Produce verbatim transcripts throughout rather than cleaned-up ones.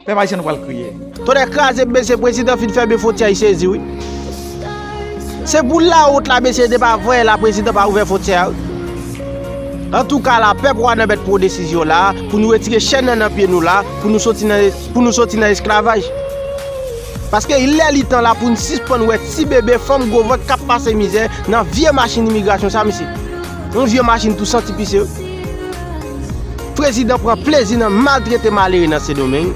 Pèp ayisyen nou pral kriye. Tonnè kraze, mesye, prezidan fin fèmen fwontyè, li sezi, wi. Se pou lawont la, mesye, te pa vre la, prezidan pa ouvè fwontyè a, wi. Antouka la, pèp Wanament pran desizyon la, pou nou retire chèn nan nan pye nou la, pou nou soti nan, pou nou soti nan esklavaj. Paske lè li tan la pou n sispann wè ti bebe, fanm gwo vant k ap pase mizè nan vye machin imigrasyon sa, mesye. Yon vye machin tou santi pise, wi. Prezidan pran plezi nan maltrete malere nan Sendomeng.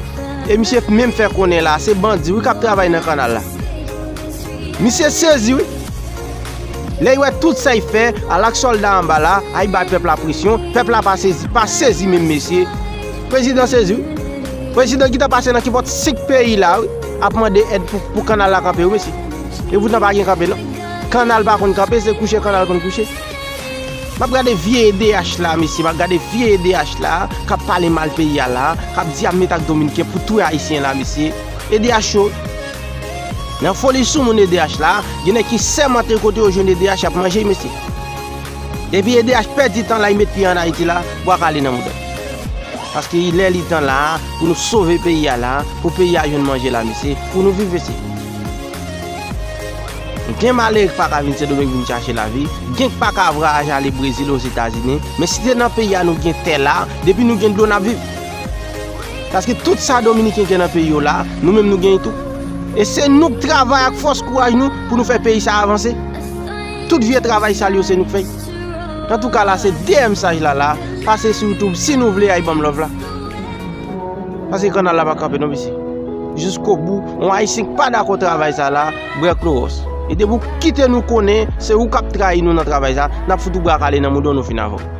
E misye menm fè konnen la, se bandi, wi, k ap travay nan kannal la. Misye sezi, wi. Lè y wè tout sa y fè, al ak sòlda anba la, ay bay pèp la presyon, pèp la pa sezi, pa sezi menm, mesye. Prezidan sezi, wi. Prezidan gentan pase nan kenpòt senk peyi la, wi, ap mande èd pou, pou kannal la kanpe, wi, mesye. E poutan pa gen kanpe, non. Kannal pa konn kanpe, se kouche kannal konn kouche. M ap gade vye E D H la, mesye, m ap gade vye E D H la, k ap pale mal peyi a la, k ap di y ap met ak Dominiken pou touye Ayisyen la, mesye. E D H yo, nan foli sou moun E D H la, gen nèg ki sèmante kote yo jwenn E D H, y ap manje, mesye. Depi E D H pèdi tan la, y met pye an Ayiti la, bwa kale nan mouda. Paske lè li tan la, pou nou sove peyi a la, pou peyi a jwenn manje la, mesye, pou nou viv, mesye. Gen malere k pa ka vin Sendomeng vin chache lavi, gen k pa ka vwayaje ale Brezil, Ozetazini, men si te nan peyi a nou gen tè la, depi nou gen dlo n ap viv. Paske tout sa Dominiken gen nan peyi yo la, nou menm nou genyen tou. E se nou k travay ak fòs kouraj nou pou nou fè peyi sa avanse. Tout vye travay sal yo se nou k fè. Antouka la se dèyè mesaj la la, pase sou YouTube si nou vle ay ban m love la. Paske kannal la pa kanpe non mesye. Jiskobou, yon Ayisyen k pa dakò travay sa la, bwè klowòs. E depi w kite nou konnen se ou k ap trayi nou nan travay sa, n ap fout ou bwa kale nan mouda w nou fin avè w.